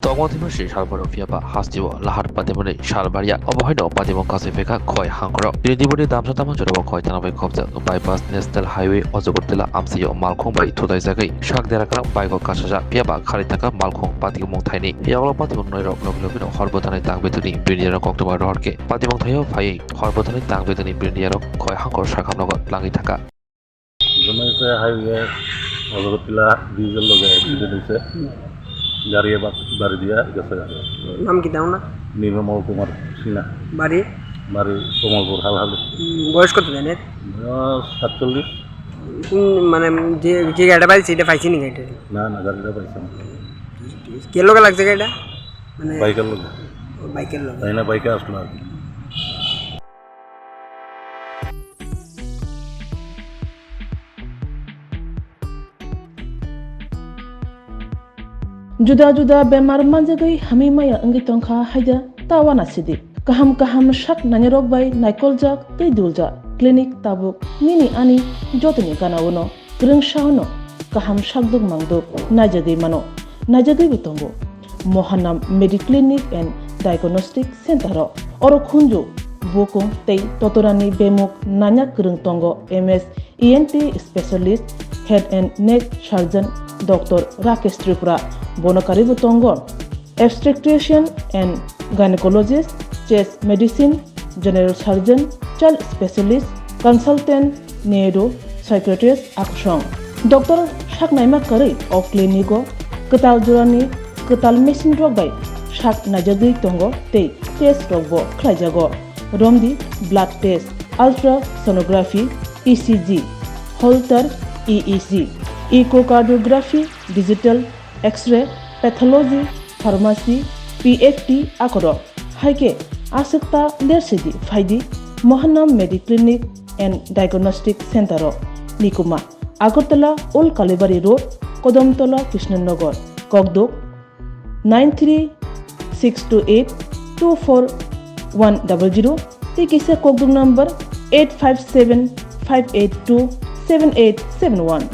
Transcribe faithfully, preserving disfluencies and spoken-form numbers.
Tongma thima si salboro phiya ba hasteo lahar patimani salbaria obo haino patimung kasui phekha khoi hangkoro. Tini diboni damsa tama jorabo khoi thana bai khopjak bypass national highway Ojogotila amsio malkhung bai thutai jagwi sak dera krak bike o kasajak phiya ba khali thangkha malkhung patimung thaini. Yaglo patimung noi rok logi logi no hor bwthani tang beduni bini rok koktwma rohor khe patimung thaio phaiwi hor bwthani tang beduni bini rok khoi hangkor sakham nogo tlangwi thangkha. Jumai se highway Ojogotila diesel loge accident hoise. Gari ba bari dia gese gari. Nam ki daw na? Nirmal Kumar Sinha. Bari? Bari Kamalpur Halhali. Hmm, boyos koto jane? Boyos satchollish. Hmm, mane je, je gari bai sida paisi ni gari? Na, na, gari da paisa. Ke loge lagse gari da? Mane biker loge. O, biker loge. Taina bike asla. Juda juda bemar manjagwi hamwi maya wngwi tongkha haida ta uanasidi. Kaham kaham sak nainarok bai naikoljak tei duljak clinic tabuk nini ani jotoni ganaono kwrwngsaono kaham sakduk mangduk naijagwi mano, naijagwibo tongo. Mohanam Mediclinic and Diagnostic Center o oro khunju, bukung tei totorani bemuk nanya kwrwng tongo M S E N T specialist, head and neck surgeon Doctor Rakesh Tripura, bono karibo tongo obstetrician and gynecologist, chest medicine, general surgeon, child specialist, consultant, neuro psychiatrist aksong. Doctor sak naima kwrwi o clinic o kwtal jorani kwtal machine rok bai sak naijagwi tongo tei test rok bo khlaijago. Romdi blood test, ultrasonography, E C G, Holter E E G, echocardiography, digital X-ray, pathology, pharmacy, P F T akorok. Hai khe aswk ta lersidi phaidi Mohanam Mediclinic and Diagnostic Center o. Nikuma, Agartala Old Kalibari Road, Kodomtola Krishnanagar, Kokduk, nine three six two eight two four one double zero tei kisa kokduk number eight five seven five eight two seven eight seven one.